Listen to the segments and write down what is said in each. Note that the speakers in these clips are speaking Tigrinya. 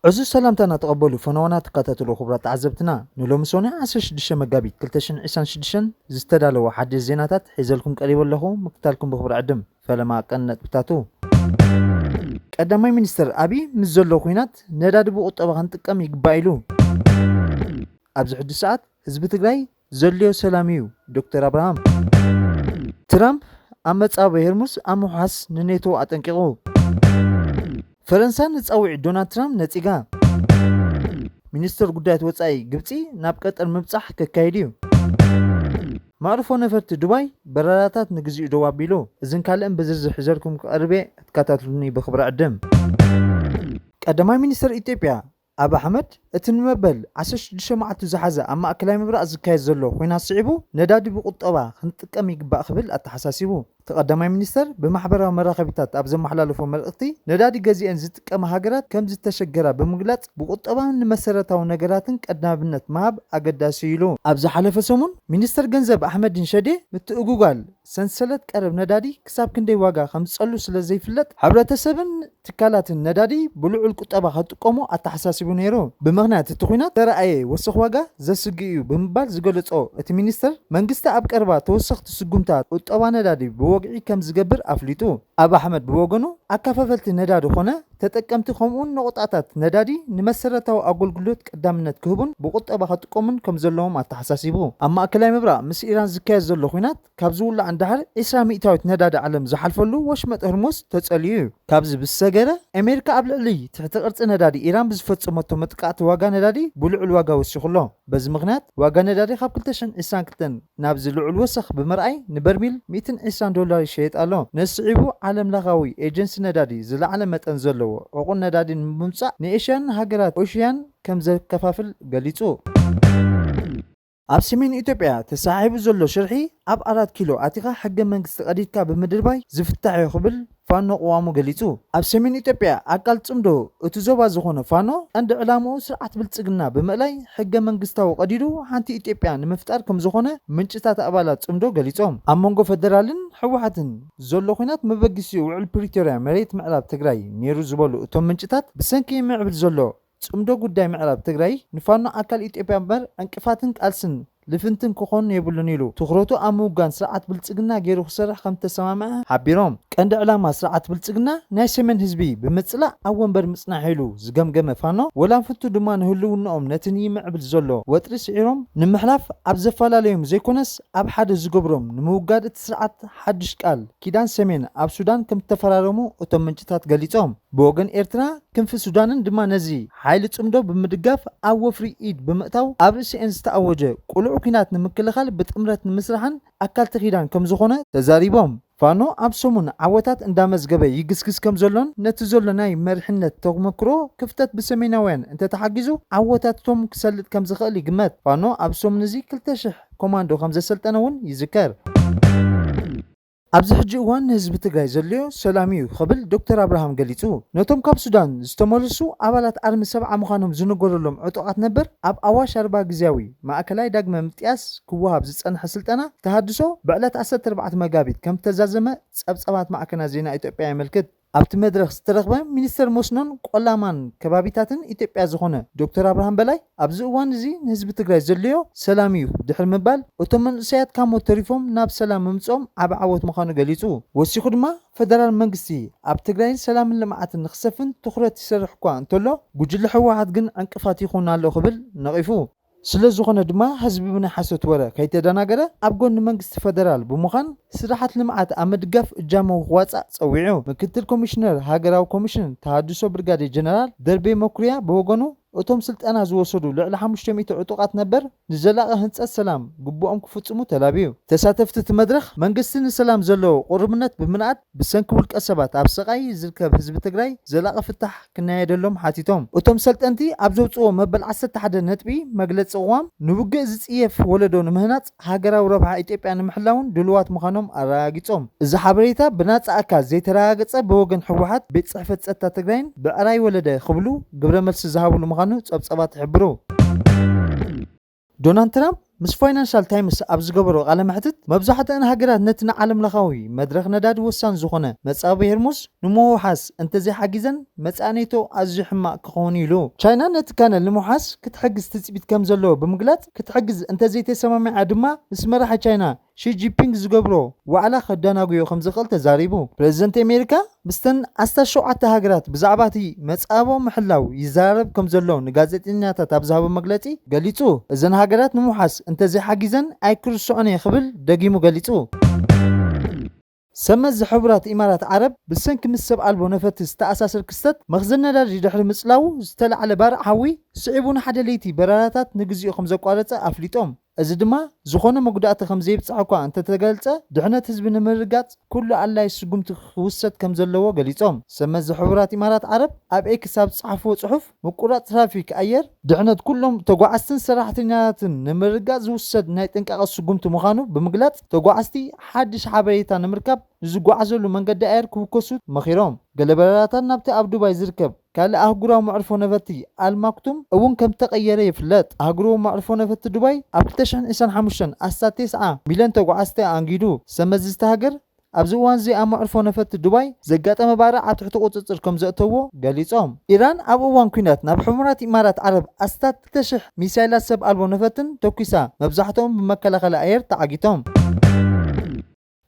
ዕዙዝ ሰላምታና ተቐበሉ ፈነዋና ተከታተሉ ክቡራት ተዓዘብትና። ንሎሚ ሶኒ ዓሰርተ ሽዱሽተ መጋቢት ክልተ ሽሕን ዕስራን ሽዱሽተን ዝተዳለወ ሓድሽ ዜናታት ሒዘልኩም ቀሪበ ኣለኹ። ምክታልኩም ብኽብሪ ዕድም። ፈለማ ቀን ነጥብታቱ። ቀዳማይ ሚኒስትር ኣቢይ ምስ ዘሎ ኲናት ነዳዲ ብቁጠባ ክንጥቀም ይግባእ ኢሉ። ኣብዚ ሕዱስ ሰዓት ህዝቢ ትግራይ ዘድልዮ ሰላም እዩ፣ ዶክተር ኣብርሃም። ትራምፕ ኣብ መጻበ ሄርሙስ ኣብ ምውሓስ ንኔቶ ኣጠንቂቑ። ፈረንሳ ንጻውዒት ዶናልድ ትራምፕ ነጺጋ። ሚኒስትር ጉዳያት ወጻኢ ግብጺ ናብ ቀጠር ምብጻሕ ከካይድ እዩ። መዕርፎ ነፈርቲ ዱባይ በረራታት ንግዚኡ ደው ኣቢሉ። እዝን ካልእን ብዝርዝር ሒዘልኩም ክቐርብ እየ፣ ክትከታተሉኒ ብኽብሪ ዕድም። ቀዳማይ ሚኒስትር ኢትዮጵያ ኣብ ኣሕመድ እቲ ንመበል ዓሰርተ ሽዱሽተ መዓልቱ ዝሓዘ ኣብ ማእከላይ ምብራቕ ዝካየድ ዘሎ ኲናት ስዒቡ ነዳዲ ብቁጠባ ክንጥቀም ይግባእ ክብል ኣተሓሳሲቡ። እቲ ቀዳማይ ሚኒስተር ብማሕበራዊ መራኸቢታት ኣብ ዘመሓላለፎ መልእኽቲ፣ ነዳዲ ገዚኤን ዝጥቀማ ሃገራት ከም ዝተሸገራ ብምግላጽ፣ ብቁጠባን ንመሰረታዊ ነገራትን ቀዳምነት ምሃብ ኣገዳሲ እዩ ኢሉ። ኣብ ዝሓለፈ ሰሙን ሚኒስተር ገንዘብ ኣሕመዲን ሸዴ ምትእጉጋል ሰንሰለት ቀረብ ነዳዲ ክሳብ ክንደይ ዋጋ ከም ዝጸሉ ስለ ዘይፍለጥ፣ ሕብረተሰብን ትካላትን ነዳዲ ብልዑል ቁጠባ ክጥቀሙ ኣተሓሳሲቡ ነይሩ። ብምኽንያት እቲ ኲናት ዝተረኣየ ወሰኽ ዋጋ ዘስግእ እዩ ብምባል ዝገለጾ እቲ ሚኒስተር፣ መንግስቲ ኣብ ቀረባ ተወሰኽቲ ስጉምታት ቁጠባ ነዳዲ ብወግዒ ከም ዝገብር ኣፍሊጡ። ኣብ ኣሕመድ ብወገኑ፣ ኣከፋፈልቲ ነዳዲ ኾነ ተጠቀምቲ ከምኡውን ነቑጣታት ነዳዲ ንመሰረታዊ ኣገልግሎት ቀዳምነት ክህቡን ብቁጠባ ክጥቀሙን ከም ዘለዎም ኣተሓሳሲቡ። ኣብ ማእከላይ ምብራቕ ምስ ኢራን ዝካየድ ዘሎ ኲናት ካብ ዝውላዕ እንዳሕር ዒስራ ሚእታዊት ነዳዲ ዓለም ዝሓልፈሉ ወሽመጥ ህርሙዝ ተጸልዩ እዩ። ካብዚ ብዝሰገረ፣ ኣሜሪካ ኣብ ልዕሊ ትሕቲ ቅርጺ ነዳዲ ኢራን ብዝፈጸመቶ መጥቃዕቲ ዋጋ ነዳዲ ብልዑል ዋጋ ወሲኹ ኣሎ። በዚ ምኽንያት ዋጋ ነዳዲ ካብ ክልተ ሽሕን ዕስራን ክልተን ናብዚ ልዑል ወሰኽ ብምርኣይ ንበርሚል ሚእትን ዕስራን ዶላር ይሸየጥ ኣሎ። ነዚ ስዒቡ ዓለም ለኻዊ ኤጀንሲ ነዳዲ ዝለዓለ መጠን ዘለዎ ዕቑር ነዳዲ ንምምጻእ ንኤሽያን ሃገራት ኦሽያን ከም ዘከፋፍል ገሊጹ። ኣብ ሰሜን ኢትዮጵያ ተሰሓሒቡ ዘሎ ሽርሒ ኣብ ኣራት ኪሎ ኣቲኻ ሕገ መንግስቲ ቀዲድካ ብምድርባይ ዝፍታሕ እዩ ክብል ፋኖ ቅዋሙ ገሊጹ። ኣብ ሰሜን ኢትዮጵያ ኣካል ጽምዶ እቲ ዞባ ዝኾነ ፋኖ ቀንዲ ዕላምኡ ስርዓት ብልጽግና ብምእላይ ሕገ መንግስታዊ ቀዲዱ ሓንቲ ኢትዮጵያ ንምፍጣር ከም ዝኾነ ምንጭታት ኣባላት ጽምዶ ገሊጾም። ኣብ መንጎ ፈደራልን ህወሓትን ዘሎ ኲናት መበገሲኡ ውዕል ፕሪቶርያ መሬት ምዕራብ ትግራይ ነይሩ ዝበሉ እቶም ምንጭታት፣ ብሰንኪ ይምዕብል ዘሎ ጽምዶ ጉዳይ ምዕራብ ትግራይ ንፋኖ ኣካል ኢትዮጵያ እምበር ዕንቅፋትን ቃልስን ልፍንትን ክኾን የብሉን ኢሉ ትኹረቱ ኣብ ምውጋን ስርዓት ብልጽግና ገይሩ ክሰርሕ ከም ዝተሰማምዐ ሓቢሮም። ቀንዲ ዕላማ ስርዓት ብልጽግና ናይ ሰሜን ህዝቢ ብምጽላእ ኣብ ወንበር ምጽናሕ ኢሉ ዝገምገመ ፋኖ፣ ወላንፍቱ ድማ ንህልውናኦም ነቲ ይምዕብል ዘሎ ወጥሪ ስዒሮም ንምሕላፍ ኣብ ዘፈላለዮም ዘይኮነስ ኣብ ሓደ ዝገብሮም ንምውጋድ እቲ ስርዓት ሓድሽ ቃል ኪዳን ሰሜን ኣብ ሱዳን ከም ዝተፈራረሙ እቶም ምንጭታት ገሊጾም። ብወገን ኤርትራ፣ ክንፊ ሱዳንን ድማ ነዚ ሓይሊ ጽምዶ ብምድጋፍ ኣብ ወፍሪ ኢድ ብምእታው ኣብ ርእሲኤን ዝተኣወጀ ቅሉዕ ኲናት ንምክልኻል ብጥምረት ንምስራሕን ኣካልቲ ኪዳን ከም ዝኾነ ተዛሪቦም። ፋኖ ኣብ ሰሙን ዓወታት እንዳመዝገበ ይግስግስ ከም ዘሎን ነቲ ዘሎ ናይ መሪሕነት ተመክሮ ክፍተት ብሰሜናውያን እንተተሓጊዙ ዓወታቶም ክሰልጥ ከም ዝኽእል ይግመት። ፋኖ ኣብ ሰሙን እዚ ክልተ ሽሕ ኮማንዶ ከም ዘሰልጠነ እውን ይዝከር። ኣብዚ ሕጂ እዋን ንህዝቢ ትግራይ ዘድልዮ ሰላም እዩ ክብል ዶክተር ኣብርሃም ገሊጹ። ነቶም ካብ ሱዳን ዝተመለሱ ኣባላት ኣርሚ ሰብዓ ምዃኖም ዝነገረሎም ዕጡቓት ነበር ኣብ ኣዋሽ ኣርባ ግዝያዊ ማእከላይ ዳግመ ምጥያስ ክወሃብ ዝጸንሐ ስልጠና ተሃድሶ ብዕለት ዓሰርተ ኣርባዕተ መጋቢት ከም ዝተዛዘመ ጸብጻባት ማዕከናት ዜና ኢትዮጵያ የመልክት። ኣብቲ መድረኽ ዝተረኽበ ሚኒስተር መስኖን ቆላማን ከባቢታትን ኢትዮጵያ ዝኾነ ዶክተር ኣብርሃም በላይ፣ ኣብዚ እዋን እዚ ንህዝቢ ትግራይ ዘድልዮ ሰላም እዩ ድሕሪ ምባል፣ እቶም መንእሰያት ካብ ሞት ተሪፎም ናብ ሰላም ምምፅኦም ዓቢ ዓወት ምዃኑ ገሊጹ። ወሲኹ ድማ፣ ፈደራል መንግስቲ ኣብ ትግራይን ሰላምን ልምዓትን ንክሰፍን ትኹረት ይሰርሕ እኳ እንተሎ፣ ጉጅለ ህወሓት ግን ዕንቅፋት ይኹን ኣሎ ክብል ነቒፉ። ስለ ዝኾነ ድማ ህዝቢ ብናይ ሓሶት ወረ ከይተደናገረ ኣብ ጎኒ መንግስቲ ፈደራል ብምዃን ስራሓት ልምዓት ኣብ ምድጋፍ እጃሙ ክዋፃእ ፀዊዑ። ምክትል ኮሚሽነር ሃገራዊ ኮሚሽን ተሃድሶ ብርጋዴር ጀነራል ደርቤ መኩርያ ብወገኑ፣ እቶም ስልጠና ዝወሰዱ ልዕሊ ሓሙሽተ ሚእቲ ዕጡቓት ነበር ንዘላቒ ህንፀት ሰላም ግቡኦም ክፍፅሙ ተላብዩ። ተሳተፍቲ እቲ መድረኽ መንግስቲ ንሰላም ዘለዎ ቁርብነት ብምንኣድ ብሰንኪ ውልቀ ሰባት ኣብ ስቓይ ዝርከብ ህዝቢ ትግራይ ዘላቒ ፍታሕ ክናየደሎም ሓቲቶም። እቶም ሰልጠንቲ ኣብ ዘውፅዎ መበል ዓሰርተ ሓደ ነጥቢ መግለፂ ቅዋም ንውግእ ዝፅየፍ ወለዶ ንምህናፅ ሃገራዊ ረብሓ ኢትዮጵያ ንምሕላውን ድሉዋት ምዃኖም ኣረጋጊፆም። እዚ ሓበሬታ ብናፃ ኣካል ዘይተረጋገፀ ብወገን ህወሓት ቤት ፅሕፈት ፀጥታ ትግራይን ብዕራይ ወለደ ክብሉ ግብረ መልሲ ዝሃብሉ ምዃኑ ፀብፀባት ይሕብሩ። ዶናልድ ትራምፕ ምስ ፋይናንሻል ታይምስ ኣብ ዝገበሮ ቃለ መሕትት፣ መብዛሕትአን ሃገራት ነቲ ንዓለም ለኻዊ መድረኽ ነዳዲ ወሳኒ ዝኾነ መጻበቢ ሄርሙዝ ንምውሓስ እንተዘይሓጊዘን፣ መጻኢ ኔቶ ኣዝዩ ሕማቕ ክኸውን ኢሉ። ቻይና ነቲ ካነል ንምውሓስ ክትሕግዝ ትጽቢት ከም ዘለዎ ብምግላጽ፣ ክትሕግዝ እንተዘይተሰማሚዓ ድማ ምስ መራሒ ቻይና ሺ ጂንፒንግ ዝገብሮ ዋዕላ ከዳናጉዮ ከም ዝኽእል ተዛሪቡ። ፕሬዚደንት ኣሜሪካ ምስተን ኣስታት ሸውዓተ ሃገራት ብዛዕባ እቲ መጻቦ ምሕላው ይዛረብ ከም ዘሎ ንጋዜጠኛታት ኣብ ዝሃቦ መግለጺ ገሊጹ። እዘን ሃገራት ንምውሓስ እንተዘይሓጊዘን ኣይክርስዖን እየ ክብል ደጊሙ ገሊጹ። ሰመዚ ሕቡራት ኢማራት ዓረብ ብሰንኪ ምስ ሰብ ኣልቦ ነፈርቲ ዝተኣሳሰር ክስተት መኽዘን ነዳዲ ድሕሪ ምጽላዉ ዝተላዕለ ባርዕ ሓዊ ስዒቡ ንሓደ ለይቲ በረራታት ንግዚኡ ከም ዘቋረጸ ኣፍሊጦም። እዚ ድማ ዝኾነ መጉዳእቲ ከም ዘይብጽሕ እኳ እንተተገልጸ፣ ድሕነት ህዝቢ ንምርጋጽ ኩሉ ኣድላዪ ስጉምቲ ክውሰድ ከም ዘለዎ ገሊጾም። ሰመዚ ሕቡራት ኢማራት ዓረብ ኣብ ኤክስ ኣብ ዝጸሓፍዎ ጽሑፍ፣ ምቁራጽ ትራፊክ ኣየር ድሕነት ኩሎም ተጓዓዝትን ሰራሕተኛታትን ንምርጋጽ ዝውሰድ ናይ ጥንቃቐ ስጉምቲ ምዃኑ ብምግላጽ፣ ተጓዓዝቲ ሓድሽ ሓበሬታ ንምርካብ ንዝጓዓዘሉ መንገዲ ኣየር ክውከሱ መኺሮም። ገለ በረራታት ናብቲ ኣብ ዱባይ ዝርከብ ካልእ ኣህጉራዊ መዕርፎ ነፈርቲ ኣልማክቱም እውን ከም ተቐየረ ይፍለጥ። ኣህጉራዊ መዕርፎ ነፈርቲ ዱባይ ኣብ ክልተ ሽሕን ዕስራን ሓሙሽተን ኣስታት ተስዓ ሚልዮን ተጓዓዝቲ ኣኣንጊዱ። ሰመዚ ዝታ ሃገር ኣብዚ እዋን እዚ ኣብ መዕርፎ ነፈርቲ ዱባይ ዘጋጠመ ባርዕ ኣብ ትሕቲ ቁጽጽር ከም ዘእተዎ ገሊጾም። ኢራን ኣብ እዋን ኲናት ናብ ሕቡራት ኢማራት ዓረብ ኣስታት ክልተ ሽሕ ሚሳይላት ሰብ ኣልቦ ነፈርትን ተኲሳ፣ መብዛሕትኦም ብመከላኸሊ ኣየር ተዓጊቶም።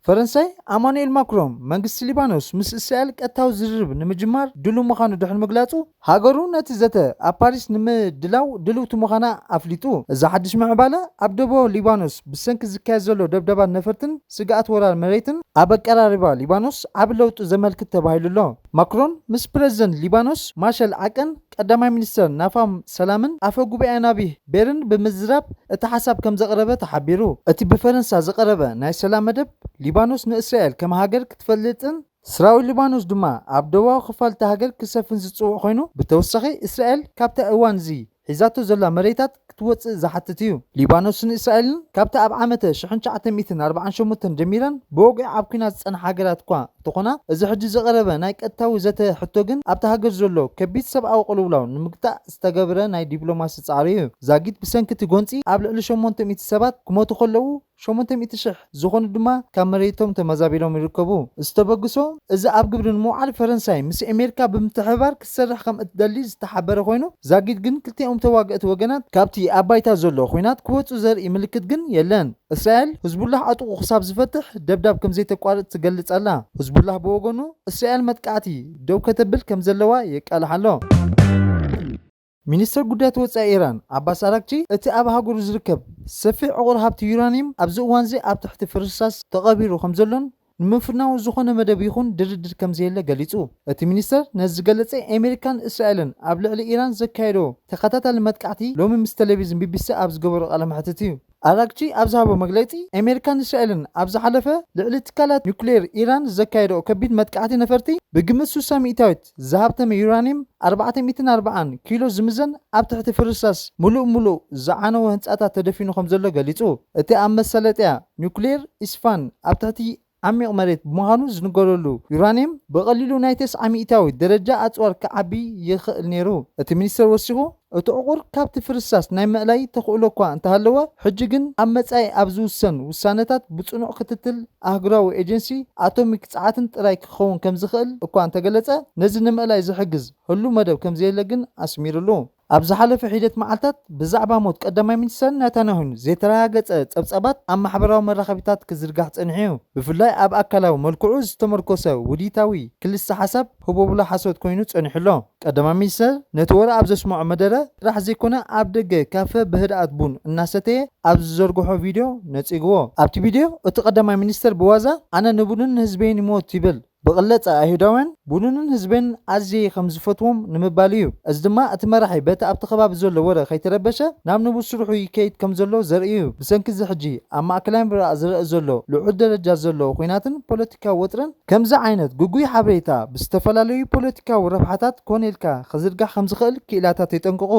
ፈረንሳይ ኣማኑኤል ማክሮን መንግስቲ ሊባኖስ ምስ እስራኤል ቀጥታዊ ዝርርብ ንምጅማር ድሉው ምዃኑ ድሕሪ ምግላጹ፣ ሃገሩ ነቲ ዘተ ኣብ ፓሪስ ንምድላው ድልውቲ ምዃና ኣፍሊጡ። እዚ ሓድሽ ምዕባለ ኣብ ደቡብ ሊባኖስ ብሰንኪ ዝካየድ ዘሎ ደብደባት ነፈርትን ስግኣት ወራር መሬትን ኣብ ኣቀራርባ ሊባኖስ ዓቢ ለውጢ ዘመልክት ተባሂሉ ኣሎ። ማክሮን ምስ ፕረዚደንት ሊባኖስ ማሸል ዓቀን ቀዳማይ ሚኒስተር ናፋም ሰላምን ኣፈ ጉባኤ ናቢህ ቤርን ብምዝራብ እቲ ሓሳብ ከም ዘቕረበ ተሓቢሩ። እቲ ብፈረንሳ ዝቐረበ ናይ ሰላም መደብ፣ ሊባኖስ ንእስራኤል ከም ሃገር ክትፈልጥን ሰራዊት ሊባኖስ ድማ ኣብ ደቡባዊ ክፋል እታ ሃገር ክሰፍን ዝጽውዕ ኮይኑ፣ ብተወሳኺ እስራኤል ካብቲ እዋን እዚ ሒዛቶ ዘላ መሬታት ክትወጽእ ዝሓትት እዩ። ሊባኖስን እስራኤልን ካብቲ ኣብ ዓመተ ሽሕን ትሽዓተ ሚእትን ኣርባዓን ሸሞንተን ጀሚረን ብወግዒ ኣብ ኲናት ዝጸንሓ ሃገራት እኳ እንተኾና፣ እዚ ሕጂ ዝቐረበ ናይ ቀጥታዊ ዘተ ሕቶ ግን ኣብታ ሃገር ዘሎ ከቢድ ሰብኣዊ ቅልውላው ንምግታእ ዝተገብረ ናይ ዲፕሎማሲ ጻዕሪ እዩ። ዛጊት ብሰንኪ እቲ ጎንጺ ኣብ ልዕሊ ሸሞንተ ሚእቲ ሰባት ክሞቱ ከለዉ፣ ሸሞንተ ሚእቲ ሽሕ ዝኾኑ ድማ ካብ መሬቶም ተመዛቢሎም ይርከቡ። ዝተበግሶ እዚ ኣብ ግብሪ ንምውዓል ፈረንሳይ ምስ ኣሜሪካ ብምትሕብባር ክትሰርሕ ከም እትደሊ ዝተሓበረ ኮይኑ፣ ዛጊት ግን ክልቲኦም ተዋገእቲ ወገናት ካብቲ ኣብ ባይታ ዘሎ ኹናት ክወጹ ዘርኢ ምልክት ግን የለን። እስራኤል ህዝቡላህ ዕጥቑ ክሳብ ዝፈትሕ ደብዳብ ከም ዘይተቋርጽ ትገልጽ ኣላ። ህዝቡላህ ብወገኑ እስራኤል መጥቃዕቲ ደው ከተብል ከም ዘለዋ የቃልሕ ኣሎ። ሚኒስተር ጉዳያት ወጻኢ ኢራን ዓባስ ኣራግቺ እቲ ኣብ ሃገሩ ዝርከብ ሰፊሕ ዕቑር ሃብቲ ዩራኒየም ኣብዚ እዋንዚ ኣብ ትሕቲ ፍርስራስ ተቐቢሩ ከም ዘሎን ንምፍናው ዝኾነ መደብ ይኹን ድርድር ከም ዘየለ ገሊጹ። እቲ ሚኒስተር ነዚ ዝገለጸ ኣሜሪካን እስራኤልን ኣብ ልዕሊ ኢራን ዘካየዶ ተኸታታሊ መጥቃዕቲ ሎሚ ምስ ቴሌቪዥን ቢቢሲ ኣብ ዝገበሮ ቃለ መሕትት እዩ። ኣራግቺ ኣብ ዝሃቦ መግለጺ፣ ኣሜሪካን እስራኤልን ኣብ ዝሓለፈ ልዕሊ ትካላት ኒውክሌር ኢራን ዘካየዶ ከቢድ መጥቃዕቲ ነፈርቲ ብግምት ስሳ ሚእታዊት ዝሃብተመ ዩራኒየም ኣርባዕተ ሚእትን ኣርባዓን ኪሎ ዝምዘን ኣብ ትሕቲ ፍርስራስ ምሉእ ምሉእ ዝዓነወ ህንጻታት ተደፊኑ ከም ዘሎ ገሊጹ። እቲ ኣብ መሳለጥያ ኒውክሌር ኢስፋን ኣብ ትሕቲ ዓሚቕ መሬት ብምዃኑ ዝንገረሉ ዩራኒየም ብቐሊሉ ናይ ተስዓ ሚእታዊት ደረጃ ኣጽዋር ክዓቢ ይኽእል ነይሩ። እቲ ሚኒስተር ወሲኹ፣ እቲ ዕቑር ካብቲ ፍርስራስ ናይ ምእላይ ተኽእሎ እኳ እንተሃለወ፣ ሕጂ ግን ኣብ መጻኢ ኣብ ዝውሰን ውሳነታት ብጽኑዕ ክትትል ኣህጉራዊ ኤጀንሲ ኣቶሚክ ጸዓትን ጥራይ ክኸውን ከም ዝኽእል እኳ እንተገለጸ፣ ነዚ ንምእላይ ዝሕግዝ ህሉው መደብ ከም ዘየለ ግን ኣስሚሩሉ። ኣብ ዝሓለፈ ሒደት መዓልታት ብዛዕባ ሞት ቀዳማይ ሚኒስተር ናታንያሁን ዘይተረጋገጸ ጸብጻባት ኣብ ማሕበራዊ መራኸቢታት ክዝርጋሕ ጸኒሑ እዩ። ብፍላይ ኣብ ኣካላዊ መልክዑ ዝተመርኮሰ ውዲታዊ ክልሰ ሓሳብ ህቦብላ ሓሶት ኮይኑ ጸኒሑ ኣሎ። ቀዳማይ ሚኒስተር ነቲ ወረ ኣብ ዘስምዖ መደረ ጥራሕ ዘይኮነ፣ ኣብ ደገ ካፈ ብህድኣት ቡን እናሰተየ ኣብ ዝዘርግሖ ቪድዮ ነጺግዎ። ኣብቲ ቪድዮ እቲ ቀዳማይ ሚኒስተር ብዋዛ፣ "ኣነ ንቡንን ንህዝበይን ይሞት" ይብል። ብቕለጸ ኣይሁዳውያን ቡኑንን ህዝበን ኣዝየ ከም ዝፈትዎም ንምባል እዩ። እዚ ድማ እቲ መራሒ በቲ ኣብቲ ከባቢ ዘሎ ወረ ከይተረበሸ ናብ ንቡር ስርሑ ይከይድ ከም ዘሎ ዘርኢ እዩ። ብሰንኪ እዚ ሕጂ ኣብ ማእከላይ ምብራቕ ዝረአ ዘሎ ልዑል ደረጃ ዘለዎ ኲናትን ፖለቲካዊ ወጥርን፣ ከምዚ ዓይነት ግጉይ ሓበሬታ ብዝተፈላለዩ ፖለቲካዊ ረብሓታት ኮነ ኢልካ ክዝርጋሕ ከም ዝኽእል ክኢላታት የጠንቅቑ።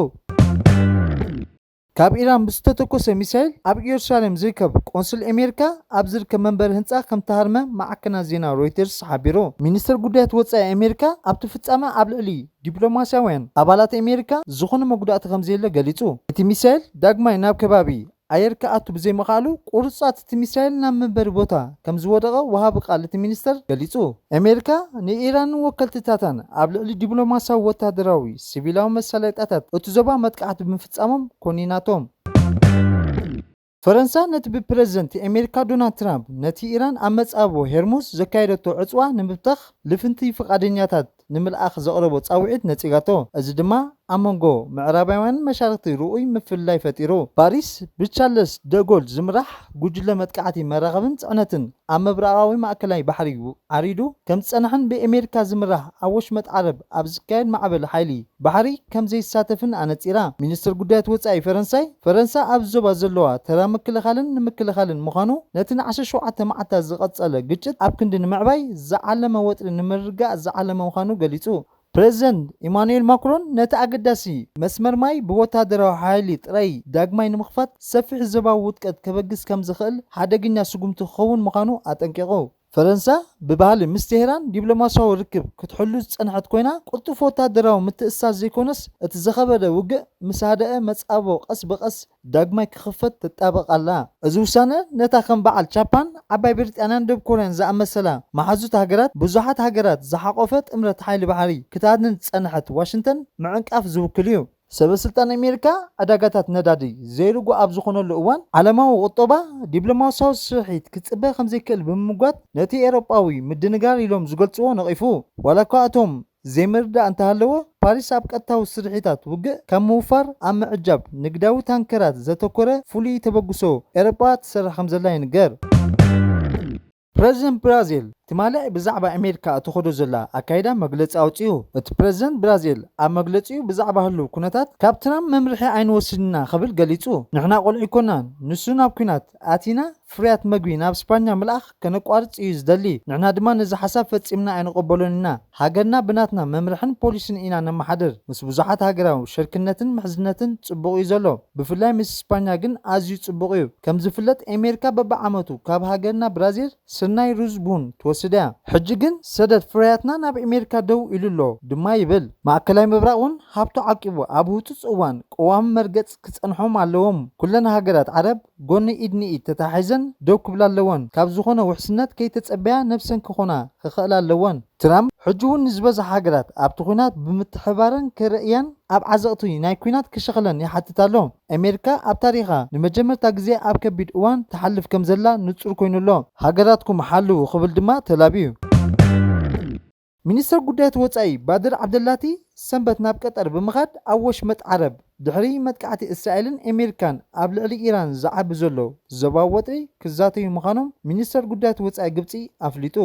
ካብ ኢራን ብዝተተኮሰ ሚሳይል ኣብ ኢየሩሳሌም ዝርከብ ቆንስል ኣሜሪካ ኣብ ዝርከብ መንበሪ ህንጻ ከም ተሃርመ ማዕከናት ዜና ሮይተርስ ሓቢሩ። ሚኒስትር ጉዳያት ወጻኢ ኣሜሪካ ኣብቲ ፍጻመ ኣብ ልዕሊ ዲፕሎማስያውያን ኣባላት ኣሜሪካ ዝኾነ መጉዳእቲ ከም ዘየለ ገሊጹ። እቲ ሚሳይል ዳግማይ ናብ ከባቢ ኣየር ክኣቱ ብዘይምኽኣሉ፣ ቁርጻት እቲ ሚሳይል ናብ መንበሪ ቦታ ከም ዝወደቐ ወሃቢ ቃል እቲ ሚኒስተር ገሊጹ። ኣሜሪካ ንኢራንን ወከልትታታን ኣብ ልዕሊ ዲፕሎማስያዊ ወታደራዊ ሲቪላዊ መሳለጥያታት እቲ ዞባ መጥቃዕቲ ብምፍጻሞም ኮኒናቶም። ፈረንሳ ነቲ ብፕረዚደንት ኣሜሪካ ዶናልድ ትራምፕ ነቲ ኢራን ኣብ መጻብቦ ሄርሙዝ ዘካየደቶ ዕጽዋ ንምብታኽ ልፍንቲ ፍቓደኛታት ንምልኣኽ ዘቕረቦ ጻውዒት ነጺጋቶ። እዚ ድማ ኣብ መንጎ ምዕራባውያንን መሻርኽቲ ርኡይ ምፍልላይ ፈጢሩ። ፓሪስ ብቻርለስ ደጎል ዝምራሕ ጉጅለ መጥቃዕቲ መራኸብን ጽዕነትን ኣብ ምብራቓዊ ማእከላይ ባሕሪ ዓሪዱ ከም ዝጸንሐን ብኣሜሪካ ዝምራሕ ኣብ ወሽመጥ ዓረብ ኣብ ዝካየድ ማዕበል ሓይሊ ባሕሪ ከም ዘይሳተፍን ኣነጺራ። ሚኒስትር ጉዳያት ወጻኢ ፈረንሳይ፣ ፈረንሳ ኣብ ዞባ ዘለዋ ተራ ምክልኻልን ንምክልኻልን ምዃኑ፣ ነቲ ንዓሰርተ ሸውዓተ መዓልታት ዝቐጸለ ግጭት ኣብ ክንዲ ንምዕባይ ዝዓለመ ወጥሪ ንምርጋእ ዝዓለመ ምዃኑ ገሊጹ። ፕረዚደንት ኢማኑኤል ማክሮን ነቲ ኣገዳሲ መስመር ማይ ብወታደራዊ ሓይሊ ጥራይ ዳግማይ ንምኽፋት ሰፊሕ ዞባዊ ውድቀት ከበግስ ከም ዝኽእል ሓደገኛ ስጉምቲ ክኸውን ምዃኑ ኣጠንቂቑ። ፈረንሳ ብባህሊ ምስ ቴህራን ዲፕሎማስያዊ ርክብ ክትሕሉ ዝጸንሐት ኮይና፣ ቅልጡፍ ወታደራዊ ምትእስሳር ዘይኮነስ፣ እቲ ዝኸበደ ውግእ ምስ ሃደአ መጻብቦ ቀስ ብቐስ ዳግማይ ክኽፈት ትጣበቕ ኣላ። እዚ ውሳነ ነታ ከም በዓል ጃፓን፣ ዓባይ ብሪጣንያን ደቡብ ኮርያን ዝኣመሰላ መሓዙት ሃገራት፣ ብዙሓት ሃገራት ዝሓቖፈ ጥምረት ሓይሊ ባሕሪ ክትሃድን ዝጸንሐት ዋሽንግተን ምዕንቃፍ ዝውክል እዩ። ሰበ ስልጣን ኣሜሪካ ዕዳጋታት ነዳዲ ዘይርጉእ ኣብ ዝኾነሉ እዋን፣ ዓለማዊ ቁጠባ ዲፕሎማስያዊ ስርሒት ክጽበ ከም ዘይክእል ብምምጓት፣ ነቲ ኤውሮጳዊ ምድንጋር ኢሎም ዝገልጽዎ ነቒፉ። ዋላ እኳ እቶም ዘይምርዳእ እንተሃለዎ፣ ፓሪስ ኣብ ቀጥታዊ ስርሒታት ውግእ ካብ ምውፋር ኣብ ምዕጃብ ንግዳዊ ታንከራት ዘተኮረ ፍሉይ ተበግሶ ኤውሮጳ ትሰርሕ ከም ዘላ ይንገር። ፕረዚደንት ብራዚል ትማሊ ብዛዕባ ኣሜሪካ እትኸዶ ዘላ ኣካይዳ መግለጺ ኣውጺኡ። እቲ ፕረዚደንት ብራዚል ኣብ መግለጺኡ ብዛዕባ ህሉው ኩነታት ካብ ትራምፕ መምርሒ ኣይንወስድና ክብል ገሊጹ። ንሕና ቆልዑ ኣይኮናን፣ ንሱ ናብ ኲናት ኣቲና ፍርያት መግቢ ናብ ስፓኛ ምልኣኽ ከነቋርጽ እዩ ዝደሊ። ንሕና ድማ ነዚ ሓሳብ ፈጺምና ኣይንቕበሎን ኢና። ሃገርና ብናትና መምርሕን ፖሊስን ኢና ነመሓድር። ምስ ብዙሓት ሃገራዊ ሽርክነትን ምሕዝነትን ጽቡቕ እዩ ዘሎ። ብፍላይ ምስ ስፓኛ ግን ኣዝዩ ጽቡቕ እዩ። ከም ዝፍለጥ ኣሜሪካ በብዓመቱ ካብ ሃገርና ብራዚል ስርናይ፣ ሩዝ፣ ቡን ትወስድ እያ። ሕጂ ግን ሰደድ ፍርያትና ናብ ኣሜሪካ ደው ኢሉ ኣሎ ድማ ይብል። ማእከላይ ምብራቕ እውን ሃብቱ ዓቂቡ ኣብ ህጹጽ እዋን ቅዋም መርገጽ ክጸንሖም ኣለዎም። ኩለን ሃገራት ዓረብ ጎኒ ኢድ ንኢድ ተታሒዘን ደው ክብላ ኣለወን። ካብ ዝኾነ ውሕስነት ከይተጸበያ ነብሰን ክኾና ክኽእላ ኣለወን። ትራምፕ ሕጂ እውን ንዝበዝሓ ሃገራት ኣብቲ ኲናት ብምትሕብባረን ክርእያን ኣብ ዓዘቕቲ ናይ ኲናት ክሸኽለን ይሓትት ኣሎ። ኣሜሪካ ኣብ ታሪኻ ንመጀመርታ ግዜ ኣብ ከቢድ እዋን ትሓልፍ ከም ዘላ ንጹር ኮይኑ ኣሎ። ሃገራትኩም ሓልዉ ክብል ድማ ተላብዩ። ሚኒስተር ጉዳያት ወጻኢ ባድር ዓብደላቲ ሰንበት ናብ ቀጠር ብምኻድ ኣብ ወሽመጥ ዓረብ ድሕሪ መጥቃዕቲ እስራኤልን ኣሜሪካን ኣብ ልዕሊ ኢራን ዝዓቢ ዘሎ ዞባዊ ወጥሪ ክዛተዩ ምዃኖም ሚኒስተር ጉዳያት ወጻኢ ግብጺ ኣፍሊጡ።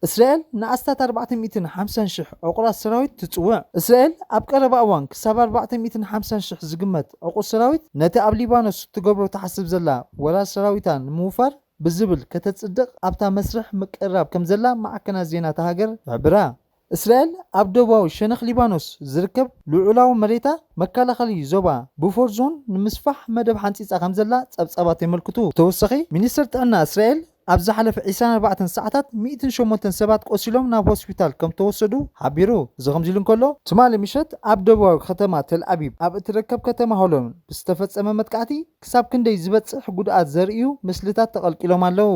እስራኤል ንኣስታት ኣርባዕተ ሚእትን ሓምሳን ሽሕ ዕቑራት ሰራዊት ትጽውዕ። እስራኤል ኣብ ቀረባ እዋን ክሳብ ኣርባዕተ ሚእትን ሓምሳን ሽሕ ዝግመት ዕቑር ሰራዊት ነቲ ኣብ ሊባኖስ ትገብሮ ትሓስብ ዘላ ወራር ሰራዊታ ንምውፋር ብዝብል ከተጽድቕ ኣብታ መስርሕ ምቅርራብ ከም ዘላ ማዕከናት ዜና እታ ሃገር ይሕብራ። እስራኤል ኣብ ደቡባዊ ሸነኽ ሊባኖስ ዝርከብ ልዑላዊ መሬታ መከላኸሊ ዞባ ቡፈር ዞን ንምስፋሕ መደብ ሓንጺጻ ከም ዘላ ጸብጻባት የመልክቱ። ብተወሳኺ ሚኒስትር ጥዕና እስራኤል ኣብ ዝሓለፈ ዕስራን ኣርባዕተን ሰዓታት ሚእትን ሸሞንተን ሰባት ቆሲሎም ናብ ሆስፒታል ከም ተወሰዱ ሓቢሩ። እዚ ከምዚ ኢሉ እንከሎ፣ ትማሊ ምሸት ኣብ ደቡባዊ ከተማ ተል ኣቢብ ኣብ እትርከብ ከተማ ሆሎን ብዝተፈጸመ መጥቃዕቲ ክሳብ ክንደይ ዝበጽሕ ጉድኣት ዘርእዩ ምስልታት ተቐልቂሎም ኣለዉ።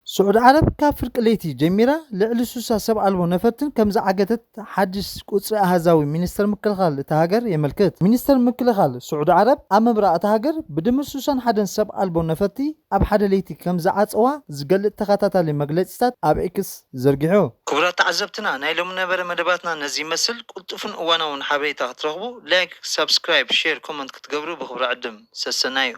ስዑዲ ዓረብ ካብ ፍርቂ ለይቲ ጀሚራ ልዕሊ ሱሳ ሰብ ኣልቦ ነፈርትን ከም ዝዓገተት ሓድሽ ቁጽሪ ኣሃዛዊ ሚኒስተር ምክልኻል እታ ሃገር የመልክት። ሚኒስተር ምክልኻል ስዑዲ ዓረብ ኣብ ምብራቕ እታ ሃገር ብድምር ሱሳን ሓደን ሰብ ኣልቦ ነፈርቲ ኣብ ሓደ ለይቲ ከም ዝዓጸዋ ዝገልጽ ተኸታታሊ መግለጺታት ኣብ ኤክስ ዘርጊሑ። ክቡራት ተዓዘብትና፣ ናይ ሎሚ ነበረ መደባትና ነዚ ይመስል። ቅልጡፍን እዋናውን ሓበሬታ ክትረኽቡ ላይክ፣ ሳብስክራይብ፣ ሼር፣ ኮመንት ክትገብሩ ብኽብሪ ዕድም። ሰሰናዩ።